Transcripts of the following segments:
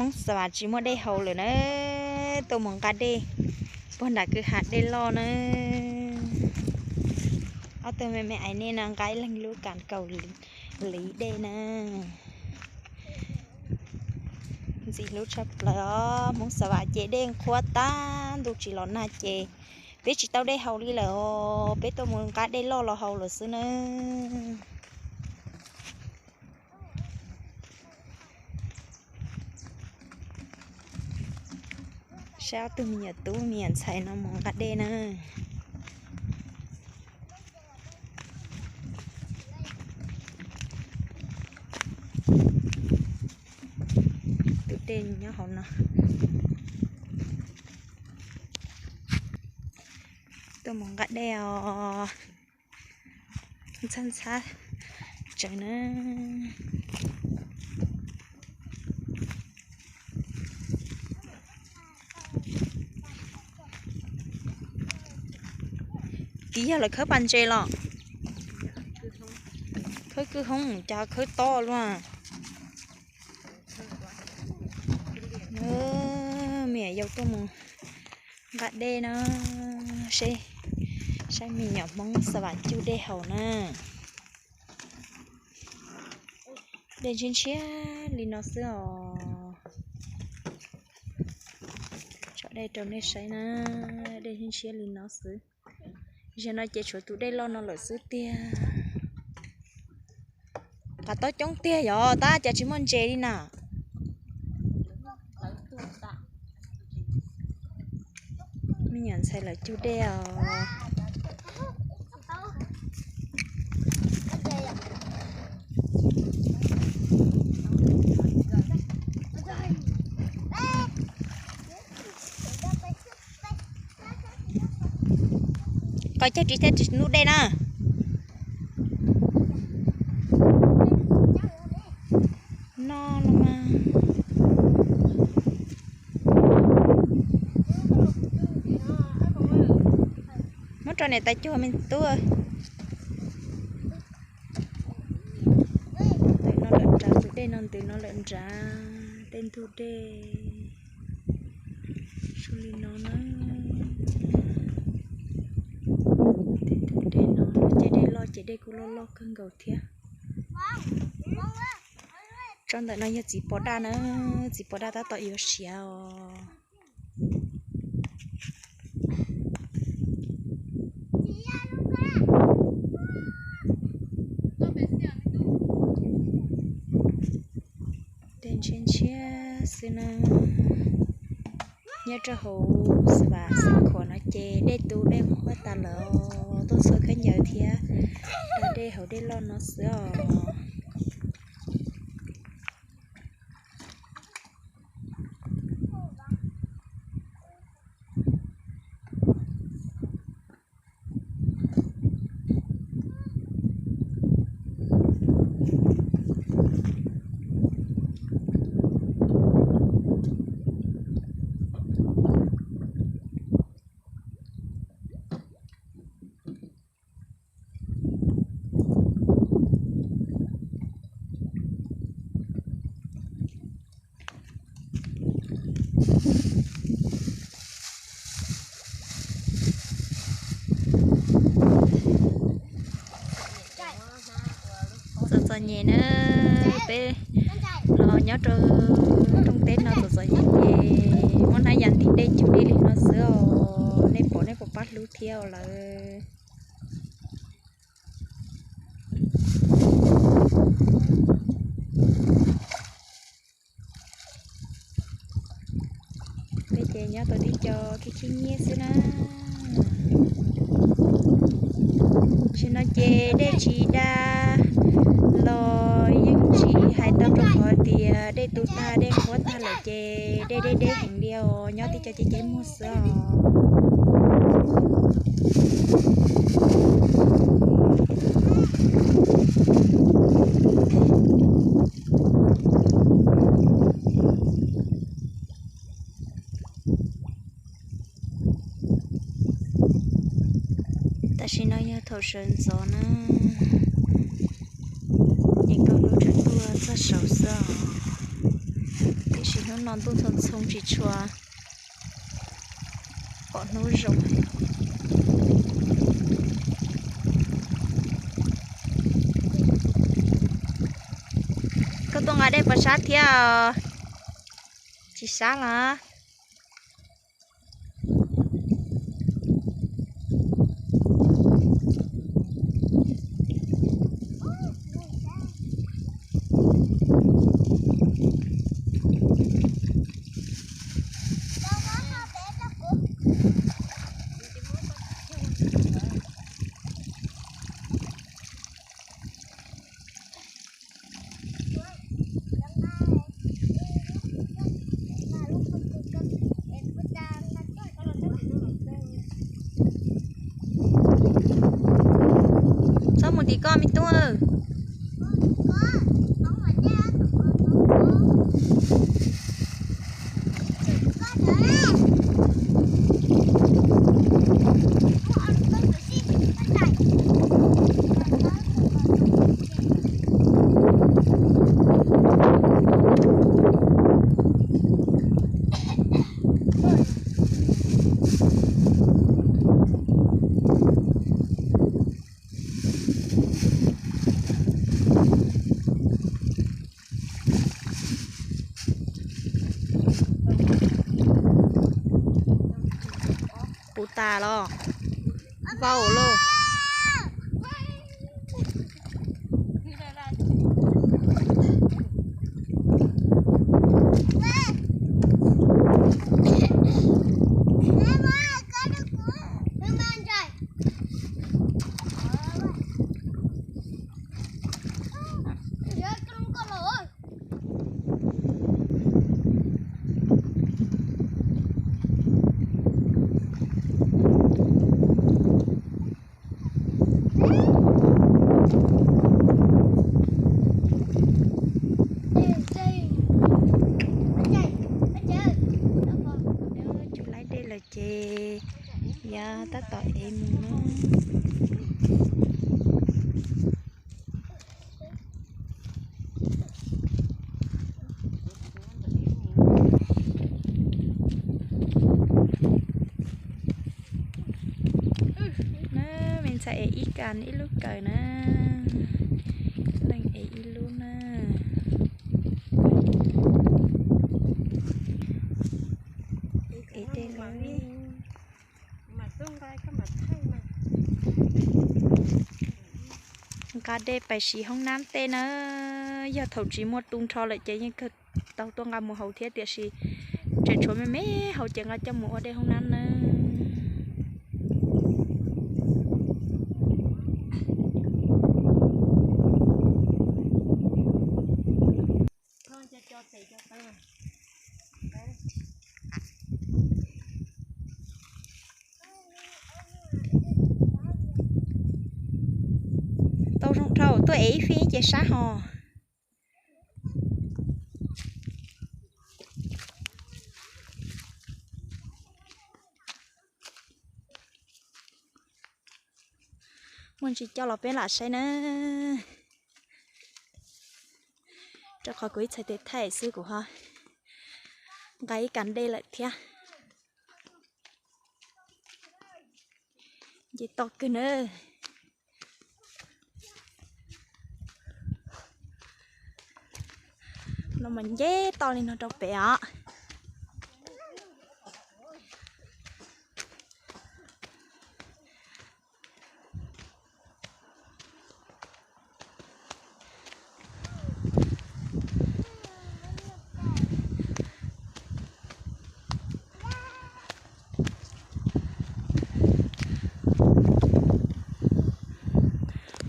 Hmoob Xas Vas tsis muaj dej haus lawm na, tuaj mus nqa dej puag nram kwj ha dej loj na. Ob tug me me aiv nej no nqa ib leeg lub kas kaum liv dej na. Ntxim hlub tshaj plaws os, Hmoob Xas Vas ces dej qhuav tag ntuj tsis los nag ces peb tsis tau dej haus li lawm os, peb tuaj mus nqa dej loj los haus lawm xwb na. Saib ob tug me nyuam tub me nyuam ntxhais no mus nqa dej na. Tus dej nyob hauv no. Tuaj mus nqa dej os. Ntxhab ntxhab tsawv na. Kiv yog lawv khawb pas ntses los? Khawb kwj hoob cas khawb tob luaj. Me nyuam yau tuaj mus nqa dej na, seb, saib me nyuam Hmoob Xas Vas cug dej haus na. Dej ntshiab ntshiab li no xwb os. Tso dej rau nej saib na, dej ntshiab ntshiab li no xwb. Zaum no ces tshuav tus dej loj no lawm xwb tiag. Qav tob coob tiag yog tab cas tsis muaj ntses li na. Me nyuam ntxhais lawv cug dej os. Koj cog ris thiab ris ntub dej na. No los mas. Muab rau niam tais cuag me tub. Ntawm no lawm nrad, tus dej no ntws no lawm nrad, tej ntug dej. Zoo li no na. Tej ntug dej no, caij dej loj ces dej kuj loj loj kawg nkaus thiab. Tsob ntawm no yog txiv pos daj na, txiv pos daj tab tom yuav siav os. Dej ntshiab ntshiab xwb na. Nyob rau hauv Xas Vas Xeev Khuam no ces dej tu dej qhuav tas lawm, tuaj txhua khaub ncaws thiab da dej hauv dej loj no xwb os. Txom txom nyem na, peb los nyob rau rooj teb no txom txom nyem ces muab hnab yas ntim dej cug dej li no xwb os. Nej pom nej puas pab hlub thiab os lawm. Peb ces nyob tau tib co khib khib nyiab xwb na. Tam sim no ces dej tsis da los yeej tsis hais tau rau qhov tias dej tu tag dej qhuav tag lawm ces dej deb deb heev li os, nyob tib co ceb ceb muag xwb os. Tam sim no yog thaum sawv ntxov na, niam nkauj hlub tseem tuaj txog saud xwb os. Tiam sis Hnub no ntuj ntxhoo ntxhoo tsis tshua pom hnub zoo. Koj tuaj nqa dej puas sab thiab? Tsis sab los. Txhob mus tim koj me tub. Puv tas los? Vau lauj. Cov laib dej lawm ces yog tab tom ev mus no. Na, me ntxhais ev ib kas ib lub kawm na, leej ev ib lub na. Ev dej lawm. Nqa dej pais siv hoob nab tej na, yog thaum tsis muaj tu nrho lawm ces yeej kawg tau tuaj nqa mus haus thiab, tiam sis tseem tshuav me me hauv ces nqa coj mus ua dej hoob nab na. Tau zoo dhau, tuaj ev ib fij ces sab hos. Muaj ntsis coj los peb lam saib na. Rau qhov kuv ib txhais tes thaij xwb kuv ho nqa ib kas dej lawm thiab. Nce toj kawg na. No mas nce toj li no rau pem os.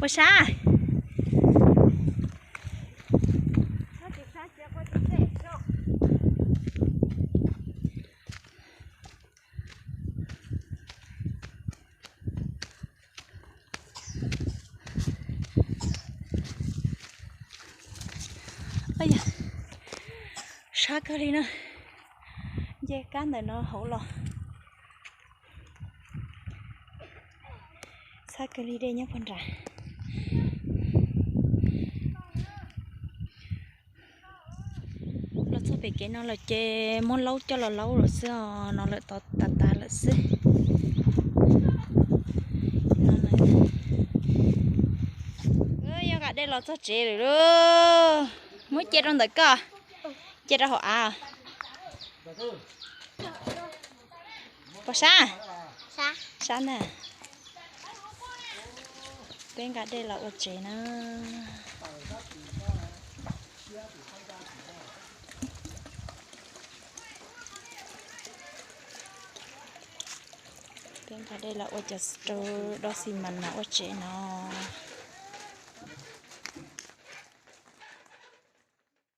Ua sab. Sab kawg li na, nce kab ntawm no hauv los. Sab kawg li dej nyob puag nrad. Los txog Pem kev no lawm ces muab laub coj los laub lawm xwb os, no lawm tod tas tas lawm xwb. Wb yuav nqa dej los txog tsev lawm lauj. Muab cia rau ntawm koj, cia rau hauv av. Pom sab, sab na. Peb nqa dej los ua tsev na. Peb nqa dej los ua cov rau dob xi mas no ua tsev no.